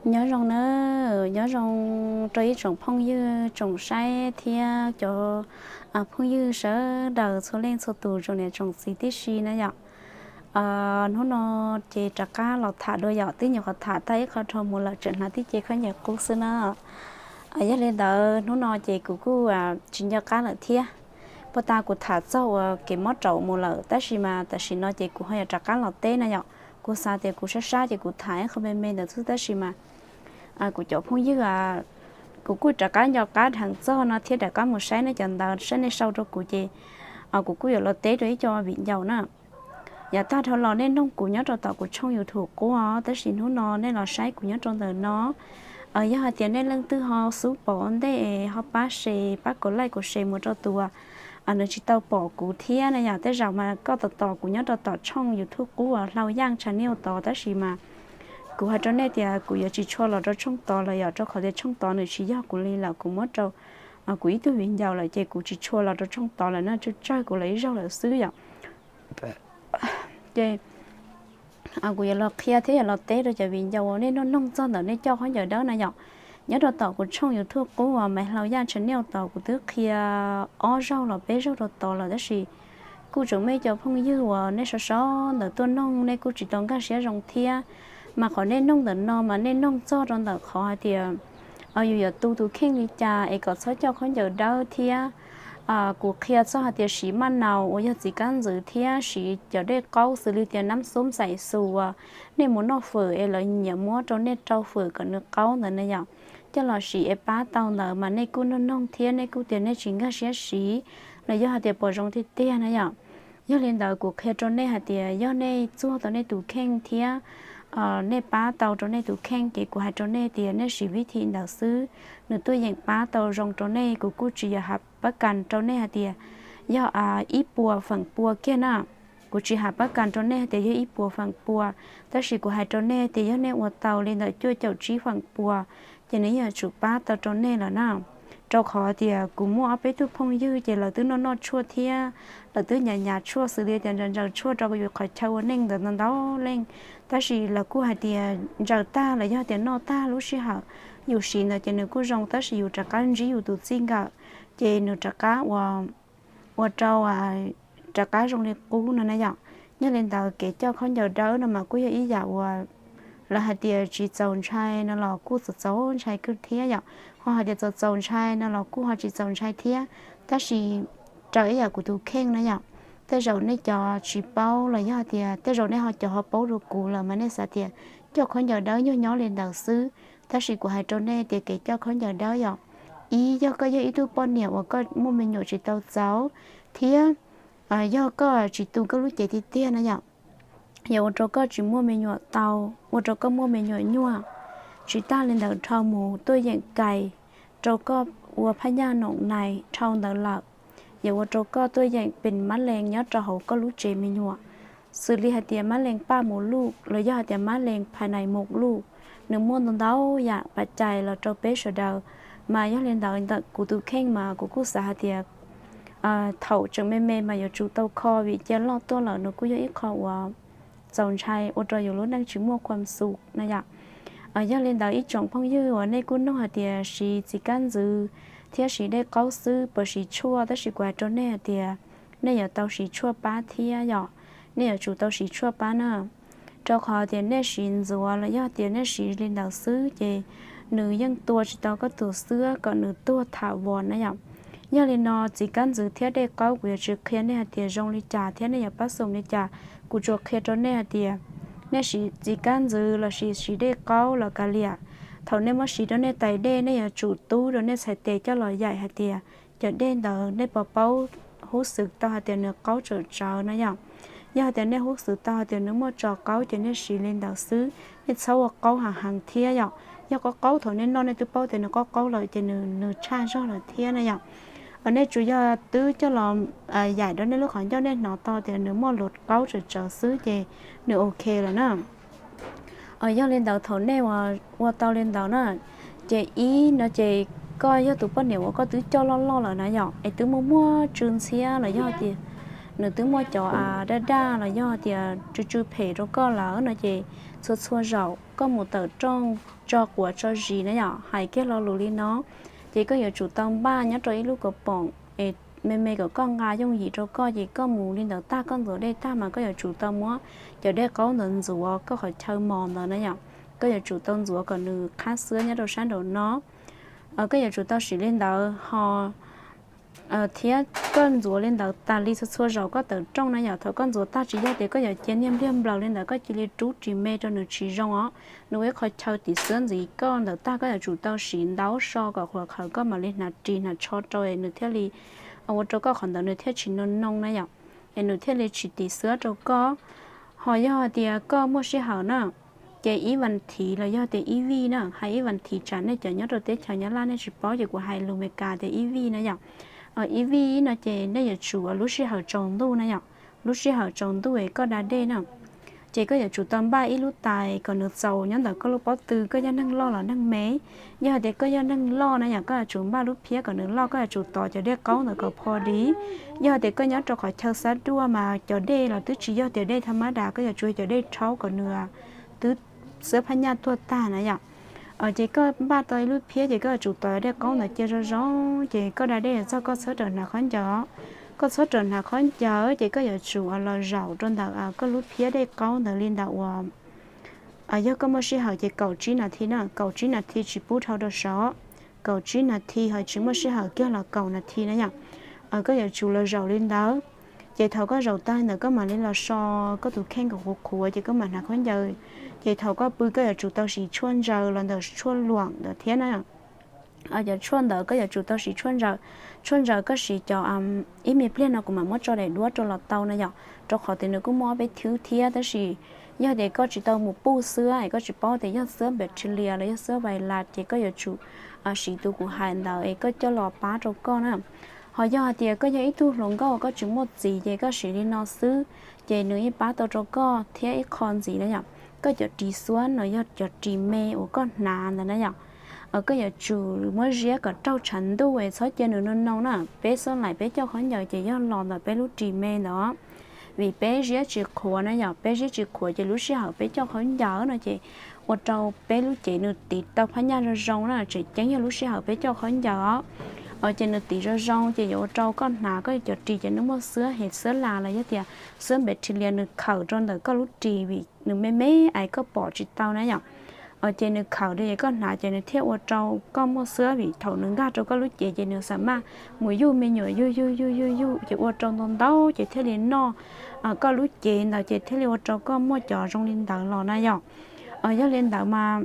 Nyob zoo na, nyob zoo rau ib tsoom phooj ywg tsoom saib thiab cov phooj ywg sawv daws txhua leej txhua tus tsoom niam tsoom txiv tib si na yom. Hnub no ces rov qab los tham dua yom, twb nyuam qhuav tham tag ib qho dhau mus lawm, tseem hnav tib ce khaub ncaws qub xwb na. Yog li ntawd hnub no ces kuv kuj tsis nco qab lawm thiab. Puag ta kuv tham txog uas kev mob raum mus lawm, tab sis mas tam sim no ces kuv ho yuav rov qab los teb na yom. Kuv xav tias kuv sab sab ces kuv tham ib qho me me ntawd xwb, tab sis mas kuv cov phooj ywg, kuv kuj rov qab nco qab dheev txog no thiab rov qab mus saib nej cov ntawd, saib nej sau rau kuv ces kuv kuj yuav los teb rau ib co viv ncaus na. Yav tag dhau los nej noog kuv nyob rau tom kuv tshooj YouTube qub os, tab sis hnub no nej los saib kuv nyob rau ntawm no. Yog hais tias nej leej twg ho xub pom ua ntej es ho pab share, pab kom like kom share mus rau tus uas nws tsis tau pom kuv thiab na yom. Tej zaum mas koj tos tos kuv nyob rau tom tshooj YouTube qub uas Hlau Yaj Channel tod, tab sis mas kuv hais rau nej tias kuv yuav tsis tshua los rau tshooj tod lawm yom, rau qhov tias tshooj tod nws tsis yog kuv li lawm, kuv muab rau kuv ib tug viv ncaus lawm ces kuv tsis tshua los rau tshooj tod lawm na, tsawg tsawg kuv los ib zaug lawm xwb yom. Ces kuv yuav los qhia thiab yuav los teb rau cov viv ncaus uas nej noog noog txog ntawm nej coj khaub ncaws dawb na yom. Nyob rau tom kuv tshooj YouTube qub uas Maiv Hlau Yaj Channel tod kuv twb qhia ob zaug los peb zaug rau tod lawm, tab sis kuj tseem muaj cov phooj ywg uas nej sov sov ntawm tuaj noog nej kuj tsis tau nkag siab zoo thiab. Mas qhov nej noog ntawm no mas nej noog txog rau ntawm qhov hais tias yus yuav tu tus kheej li cas es kom txhob coj khaub ncaws dawb thiab. Kuv qhia txog hais tias siv maj naus uas yog txiv kab ntxwv thiab siv cov dej qaub xws li tias nab xub xais xus uas nej mus noj fawm es lawv nyiam muab rau nej rau fawm kom nws qaub ntawd na yom, coj los siv es pab tau ntawd mas nej kuj noog noog thiab nej kuj tias nej tsis nkag siab siv los yog hais tias pom zoo tiag tiag na yom. Yog li ntawd kuv qhia rau nej hais tias yog nej txuag tau nej tus kheej thiab nej pab tau rau nej tus kheej ces kuv hais rau nej tias nej siv vib thi ntawd xwb, nws tuaj yeem pab tau zoo rau nej. Kuv kuj tsis yog has pab kas rau nej hais tias yog ib puas feem pua kiag na. Kuv tsis has pab kas rau nej hais tias yog ib puas feem pua, tab sis kuv hais rau nej tias yog nej ua tau li ntawm cuaj caum tsib feem pua ces nws yeej yuav tsum pab tau rau nej lawm na. Rau qhov tias kuv muaj ob peb tug phooj ywg ces lawv twb noj noj tshuaj thiab lawv twb nyav nyav tshuaj xws li tias ntsaws ntsaws tshuaj rau yus qhov chaw ua neej ntawd ntau ntau leej, tab sis lawv kuj hais tias ntsaws tag los yog tias noj tag lub sij hawm yus siv ntawd ces nws kuj zoo, tab sis yus rov qab ntsib yus tus txij nkawm ces nws rov qab ua ua rau rov qab zoo li qub no na yom. Yog li ntawd kev coj khaub ncaws dawb no mas kuj yog ib yam uas lawv hais tias tsis txaus ntshai no los kuj txaus txaus ntshai kawg thiab yom, ho hais tias txaus txaus ntshai no los kuj ho tsis txaus ntshai thiab. Tab sis raws ib yam kuv tus kheej na yom, tej zaum nej cov tsis paub los yog hais tias tej zaum nej ho cov ho paub dua kuv lawm mas nej xav tias coj khaub ncaws dawb nyuag nyob li ntawd xwb, tab sis kuv hais rau nej tias kev coj khaub ncaws dawb yom, ib yog koj yog ib tug poj niam uas koj muaj me nyuam tsis tau txaus thiab yog koj tsis tu koj lub cev tiag tiag na yom, yuav ua rau koj tsis muaj me nyuam tau, ua rau koj muaj me nyuam nyuaj. Tsis tag li ntawd dhau mus tuaj yeem kais rau koj ua phaj nyaj noom nais dhau ntawd lawm, yuav ua rau koj tuaj yeem pes mab lees nyob rau hauv koj lub tsev me nyuam, xws li hais tias mab lees paj mus luj los yog hais tias mab lees phais nais mus luj, nws muaj ntau ntau yam pam cais los rau peb sawv daws. Mas yog li ntawd ntawm kuv tus kheej mas kuv kuj xav hais tias thaum tseem me me mas yuav tsum tau kho vim cia loj tuaj lawm nws kuj yog ib qho uas txaus ntshai ua rau yus lub neej tsis muaj khuam xum na yom. Yog li ntawd ib tsoom phooj ywg uas nej kuj nug hais tias siv txiv kab ntxwv thiab siv dej qaub xwb puas siv tshuaj, tab sis kuv hais rau nej hais tias nej yuav tau siv tshuaj pab thiab yom, nej yuav tsum tau siv tshuaj pab na. Rau qhov tias nej siv ntxuav los yog tias nej siv li ntawd xwb ces nws yeej tua tsis tau koj tus xwb kom nws tuag tham vos na yom. Yog li no txiv kab ntxwv thiab dej qaub kuv yuav tsis qhia nej hais tias zoo li cas thiab nej yuav pab xum li cas. Kuv tsuas qhia rau nej hais tias nej siv txiv kab ntxwv los sis siv dej qaub los kav liam, thaum nej muab siv rau nej tais dej nej yuav tsum tub rau nej txhais tes coj los yaim hais tias cov dej ntawd nej puas paub hub xwm tau hais tias nws qaub tsawm tsawv na yom. Yog hais tias nej hub xwm tau hais tias nws muaj tso qaub ces nej siv li ntawd xwb, nej txhob ua qaub heev heev thiab yom. Yog qaub qaub thaum nej noj nej twb paub tias nws qaub qaub lawm ces nws tshaj zog lawm thiab na yom. Nej tsuas yog twb coj los yaim rau nej lub qhov ncauj nej hnov tau tias nws muaj lus qaub tsawm tsawv xwb ces nws ok lawm na. Yog li ntawd thaum nej ua tau li ntawd na, ces ib no ces koj yog tus poj niam uas koj twb coj loj loj lawm na yom, es twb muaj muaj tsw ntxhiab los yog tias nws twb muaj cov a daj daj los yog tias tsw tsw phem rau koj lawm no ces txhua txhua zaus koj mus tawm rooj tso quav tso zis na yom, hais kiag lo lus li no, ces koj yuav tsum tau npaj nyob rau ib lub kaus poom es me me kom koj nqa yooj yim rau koj. Ces koj mus li ntawd tag, koj ntxuav dej tag mas koj yuav tsum tau muab cov dej qaub ntawd ntxuav koj qhov chaw mos ntawd na yom. Koj yuav tsum tau ntxuav kom nws qhab xwab nyob rau sab nraum no. Koj yuav tsum tau siv li ntawd ho thiab koj ntxuav li ntawd tas li txhua txhua zaus koj tawm rooj na yom. Thaum koj ntxuav tag tsis yog tias koj yuav cia niag npliag nplaws li ntawd koj cia li rub ris me rau nws tsis zoo os. Nws ua ib qho chaw tim xwab ntxiv koj ntawm tag, koj yuav tsum tau siv ntaub so kom qhuav qhawv koj mam li hnav ris hnav tsho rau es nws thiaj li ua rau koj qhov ntawd nws thiaj tsis noo noo na yom, es nws thiaj li tsis tim xwab rau koj. Ho yog hais tias koj muaj sij hawm na, ces ib vas thiv los yog tias ib vij na, hais ib vas thiv tsam nej cov nyob rau teb chaws Nyab Laj nej tsis paub ces kuv hais lus Meskas tias ib vij na yom. Ib vij no ces nej yuav tsum lub sij hawm tsaus ntuj na yom, lub sij hawm tsaus ntuj es koj da dej na, ces koj yuav tsum tau npaj ib lub tais kom nws txaus nyob ntawm koj lub pob tw, koj yog neeg loj los neeg me. Yog hais tias koj yog neeg loj na yom, koj yuav tsum npaj lub phiab kom nws loj, koj yuav tsum tov cov dej qaub ntawd kom pho di. Yog hais tias koj nyob rau qhov chaw xab duaj mas cov dej los twb tsis yog tias dej thaj mab das, koj yuav tsum yog cov dej rhaub kom nws twb xwab phab nyaj tuag tag na yom. Ces koj npaj tau ib lub phiab ces koj yuav tsum tov cov dej qaub ntawd cia zoo zoo, ces koj da dej txog koj txhob rawm hnav khaub ncaws. Koj txhob rawm hnav khaub ncaws ces koj yuav tsum los zaum rau ntawm koj lub phiab dej qaub ntawd li ntawm uas yog koj muaj sij hawm ces kaum tsib nas this na, kaum tsib nas this tsis pub dhau rau saud, kaum tsib nas this ho tsis muaj sij hawm kiag los kaum nas this na yom. Koj yuav tsum los zaum li ntawd, ces thaum koj zaum tag li ntawd koj mam li los so koj tus kheej kom qhuav qhuav ces koj mam hnav khaub ncaws. Ces thaum koj pw koj yuav tsum tau siv tshuaj ntsaws los ntawm tshuaj luam ntawd thiab na. Cov tshuaj ntawd koj yuav tsum tau siv tshuaj ntsaws. Tshuaj ntsaws koj siv cov, ib me pliag no kuv mam muab tso daim duab rau los tau na yom, rau qhov tias nws kuj muaj ob peb thwb thiab, tab sis yog tias koj tsis tau mus puj xwab es koj tsis paub tias yog xwab bacteria los yog xwab virus ces koj yuav tsum siv tus kuv hais ntawd es koj coj los pab rau koj na. Ho yog hais tias koj yog ib tug hluas nkauj koj tsis muaj txiv ces koj siv li no xwb, ces nws yeej pab tau rau koj thiab ib qho ntxiv na yom. Koj cov ris xwab no yog cov ris me uas koj hnav ntawd na yom, koj yuav tsum muab ziab kom raug tshav ntuj es txhob cia nws noo noo na. Peb xab laim peb coj khaub ncaws ces yog los ntawm peb lub ris me ntawd, vim peb ziab tsis qhuav na yom, peb ziab tsis qhuav ces lub sij hawm peb coj khaub ncaws no ces ua rau peb lub cev nws tiv tau phab nyaj zoo zoo na. Tseem ceeb yog lub sij hawm peb coj khaub ncaws os, ces nws tiv zoo zoo ces yuav ua rau koj hnav koj cov ris ces nws muaj xwab hes xwab las los yog tias xwab bacteria nws khawm rau ntawm koj lub ris vim nws me me es koj pom tsis tau na yom. Ces nws khawm rau ces koj hnav ces nws thiaj ua rau koj muaj xwab vim thaum nws nkag rau koj lub cev ces nws xam maj mus yuj me nyuam yuj yuj yuj yuj yuj ces ua rau ntau ntau ces thiaj li noj koj lub cev ntawd ces thiaj li ua rau koj muaj cov zoo li ntawd los na yom. Yog li ntawd mas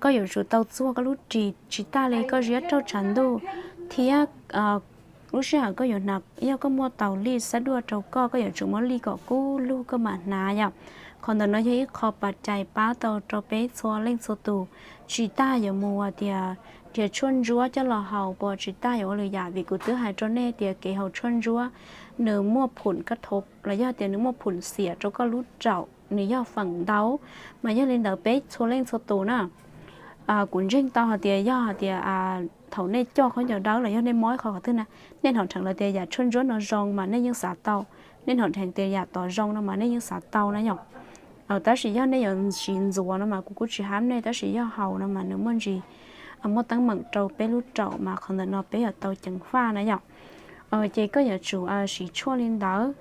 koj yuav tsum tau txuag koj lub ris tsis tas li koj ziab raug tshav ntuj thiab lub sij hawm koj yuav hnav, yog koj muaj taus lij xab duaj rau koj, koj yuav tsum muab lij kom kub lug koj mam hnav yom. Qhov ntawm no yog ib qho pas cai pab tau rau peb txhua leej txhua tus. Tsis tas yuav mus tias nrhiav tshuaj ntsuab coj los haus puas tsis tas yuav ua lwm yam, vim kuv twb hais rau nej tias kev haus tshuaj ntsuab nws muaj phum kaj thov los yog tias nws muaj phum xiam rau koj lub raum, nws yog feem ntau. Mas yog li ntawd peb txhua leej txhua tus na, kuv ntseeg tau hais tias yog hais tias thaum nej coj khaub ncaws dawb los yog nej mob ib qho qhov twg na, nej hnov dheev lawv tias yam tshuaj ntsuab no zoo mas nej yeej xav tau, nej hnov dheev tias yam tod zoo no mas nej yeej xav tau na yom. Tab sis yog nej yuav siv ntxuav no mas kuv kuj tsis hab nej, tab sis yog haus no mas nws muaj ntsis muaj teeb meem rau peb lub raum mas qhov ntawm no peb yuav tau ceev faj na yom. Ces koj yuav tsum siv tshuaj li ntawd.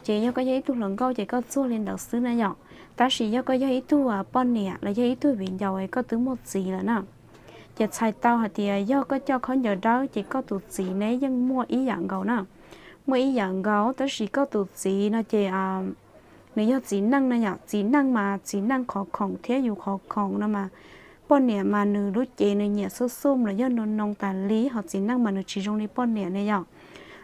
Ces yog koj yog ib tug hluas nkauj ces koj txuag li ntawd xwb na yom. Tab sis yog koj yog ib tug poj niam los yog ib tug viv ncaus es koj twb muaj txiv lawm na, ces txhais tau hais tias yog koj coj khaub ncaws dawb ces koj tus txiv neb yeej muaj ib yam nkaus na. Muaj ib yam nkaus tab sis koj tus txiv no ces nws yog txiv neej na yom. Txiv neej mas txiv neej qhov khoom thiab yus qhov khoom no mas, poj niam mas nws lub cev nws nyiam xuj xuj los yog noo noo tas li, ho txiv neej mas nws tsis zoo li poj niam ne yom.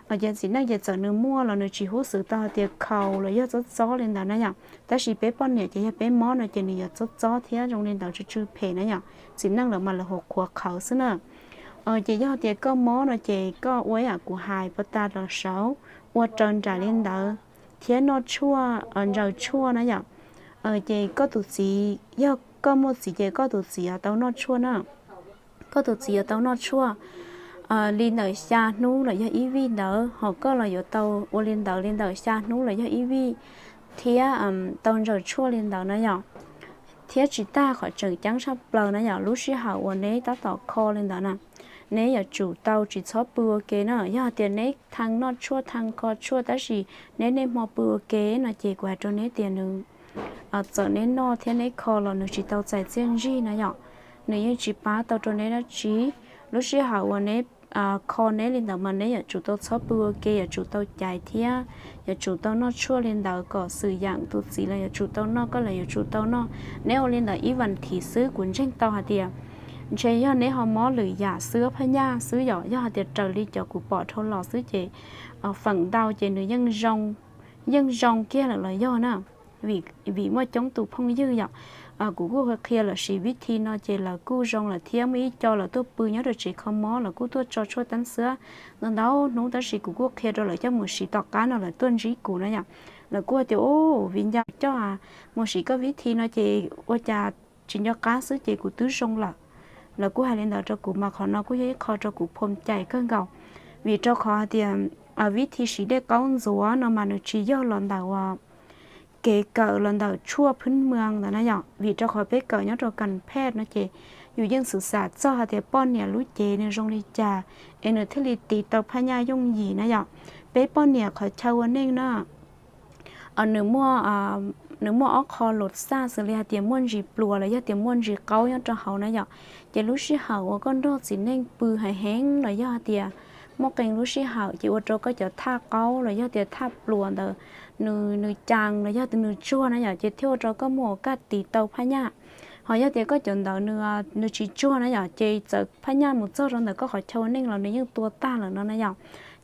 Ces txiv neej ces txawm nws muaj los nws tsis hub xwm tau hais tias khaus los yog txob txob li ntawd na yom. Tab sis peb poj niam ces yog peb mob no ces nws yuav txob txob thiab zoo li ntawd tsw tsw phem na yom. Txiv neej lawm mas lawv hu qhuav qhawv xwb na. Ces yog tias koj mob no ces koj ua ib yam kuv hais puag ta los saud, ua raws nraim li ntawd thiab noj tshuaj, ntsaws tshuaj na yom. Ces koj tus txiv, yog koj muaj txiv ces koj tus txiv yuav tau noj tshuaj na. Koj tus txiv yuav tau noj tshuaj. li ntawm xya hnub los yog ib vij ntawd, ho koj los yuav tau ua li ntawd li ntawm xya hnub los yog ib vij, thiab tau ntsaws tshuaj li ntawd na yom. Thiab tsis tag qhov tseem ceeb tshaj plaws na yom, lub sij hawm uas neb tab tom kho li ntawd na, neb yuav tsum tau tsis txhob pw ua ke na. Yog hais tias neb thee noj tshuaj thee kho tshuaj tab sis neb niaj hmo pw ua ke no ces kuv hais rau neb tias nws txawm neb noj thiab neb kho los nws tsis tau txais txiaj ntsig na yom, nws yeej tsis pab tau rau neb dab tsi. Lub sij hawm uas neb kho neb li ntawd mas neb yuav tsum tau txhob pw ua ke, yuav tsum tau caiv thiab yuav tsum tau noj tshuaj li ntawd kom xwm yam tus txiv los yuav tsum tau noj, koj los yuav tsum tau noj. Neb ua li ntawd ib vas thiv xwb kuv ntseeg tau hais tias ntshe yog neb ho mob lwm yam xwb, phaj nyaj xwb yom. Yog hais tias raws li cov kuv pom dhau los xwb ces feem ntau ces nws yeej zoo kiag lawm los yog na, vim muaj coob tus phooj ywg yom. Kuv kuj qhia lawm sis vib thi no ces lawv kuj zoo lawm thiab, muaj ib co lawv tuaj pw nyob rau tsev kho mob lawv kuj tuaj tso tshuaj teeb xwb ntau ntau hnub, tab sis kuv kuj qhia rau lawv coj mus siv tom qab no lawv tuaj ntsib kuv na yom. Lawv kuj hais tias, Ub, viv ncaus coj mus siv koj vib thi no ces ua cas tsis nco qab xwb ces kuv twb zoo lawm. Lawv kuj hais li ntawd rau kuv mas qhov no kuj yog ib qho rau kuv phoo cai kawg nkaus, vim rau qhov hais tias vib thi siv dej qaub ntxuav no mas nws tsis yog los ntawm uas kev kawm los ntawm tshuaj phwb mwas ntawd na yom, vim rau qhov peb kawm nyob rau kas phej no ces yus yeej xwm xam txog hais tias poj niam lub cev nws zoo li cas es nws thiaj li tiv tau phaj nyaj yooj yim na yom. Peb poj niam qhov chaw ua neej na, nws muaj, nws muaj ob qho los xaj xws li hais tias muaj ntsis pluas los yog tias muaj ntsis qaub nyob rau hauv na yom. Ces lub sij hawm uas koj nrog txiv neej pw heev heev los yog hais tias muaj qee lub sij hawm ces ua rau koj cov thaj qaub los yog tias thaj pluas ntawd nws, nws cas los yog tias nws tsuag na yom, ces thiaj ua rau koj muaj kaj tiv tau phaj nyaj. Ho yog tias koj cov ntawd nws tsis tsuag na yom, ces txawm phaj nyaj mus txog rau ntawm koj qhov chaw ua neej los nws yeej tua tag lawm no na yom.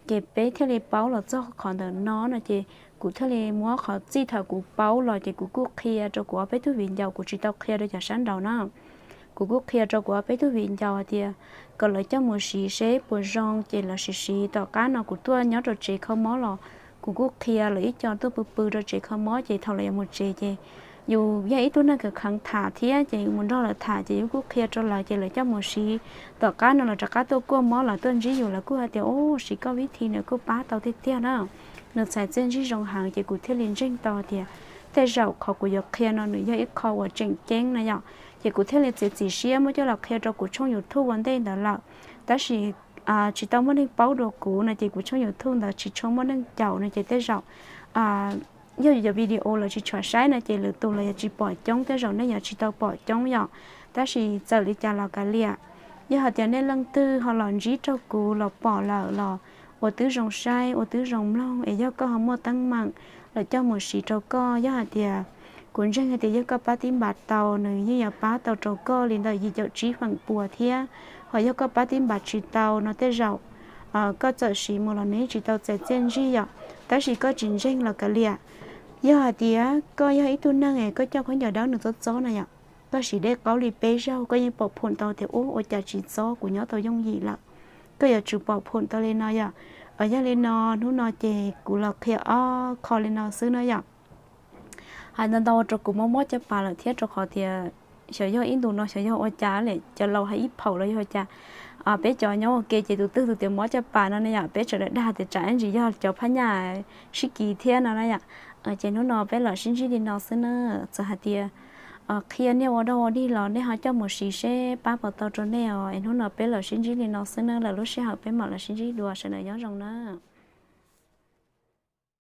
Ces peb thiaj li paub los txog qhov ntawm no no ces kuv thiaj li muab qhov txij thaum kuv paub los ces kuv kuj qhia rau kuv ob peb tug viv ncaus, kuv tsis tau qhia rau cov sab nraud na. Kuv kuj qhia rau kuv ob peb tug viv ncaus hais tias kom lawv coj mus siv seb puas zoo ces lawv siv siv. Tom qab no kuv tuaj nyob rau tsev kho mob los kuv kuj qhia lawv ib co tuaj pw pw rau tsev kho mob ces thaum lawv yuav mus tsev ces yus yog ib tug neeg kheev kheev tham thiab ces yus mus nrog lawv tham ces yus kuj qhia rau lawv ces lawv coj mus siv. Tom qab no lawv rov qab tuaj kuaj mob lawv tuaj ntsib yus lawv kuj hais tias, Ub, siv koj vib thi nws kuj pab tau tiag tiag na, nws txhais txiaj ntsig zoo heev. Ces kuv thiaj li ntseeg tau tias tej zaum qhov kuv yuav qhia no nws yog ib qho uas tseem ceeb na yom. Ces kuv thiaj li txiav txim siab muab coj los qhia rau kuv tshooj YouTube ua ntej ntawd lawm, tab sis tsis tau muaj neeg paub dua kuv no ces kuv tshooj YouTube ntawd tsis tshua muaj neeg caum no ces tej zaum yog yus cov video lawv tsis tshua saib no ces lwm tus los yuav tsis pom coob, tej zaum nej yuav tsis tau pom coob yom. Tab sis txawm li cas los kav liam, yog hais tias nej leej twg ho los ntsib raug kuv los pom lawm los ua tib zoo saib ua tib zoo mloog es yog koj ho muaj teeb meem lawv coj mus siv rau koj, yog hais tias kuv ntseeg hais tias yog koj pab tib npav tau nws yeej yuav pab tau rau koj li ntawm yim caum tsib feem pua thiab. Ho yog koj pab tib npav tsis tau no tej zaum koj txawm siv mus los nws yeej tsis tau txais txiaj ntsig yom. Tab sis koj tsis ntseeg los kav liam, yog hais tias koj yog ib tug neeg es koj coj khaub ncaws dawb nws txob txob na yom, koj siv dej qaub li peb zaug koj yeej pom phoom tau tias ub ua cas tsis txob, kuv nyob tau yooj yim lawm. Koj yuav tsum pom phoom tau li no yom. Yog li no hnub no ces kuv los qhia ob qho li no xwb na yom. Hais ntau ntau rau kuv mob mob caj pas lawm thiab rau qhov tias xyov yog ib ntus no xyov yog ua cas lawm, cov laus hais ib phaum los yog ua cas. Peb cov nyob ua ke ces tus twg tus tias mob caj pas no ne yom, peb tseem dag dag tias tsam ib ntsis yog cov phab nyaj sib kis thiab no na yom. Ces hnub no peb los sib ntsib li no xwb na. Txawm hais tias qhia nej ua dog ua dig los nej ho coj mus siv seb pab puas tau rau nej os. Es hnub no peb los sib ntsib li no xwb na, lwm lub sij hawm peb mam los sib ntsib dua, sawv daws nyob zoo na.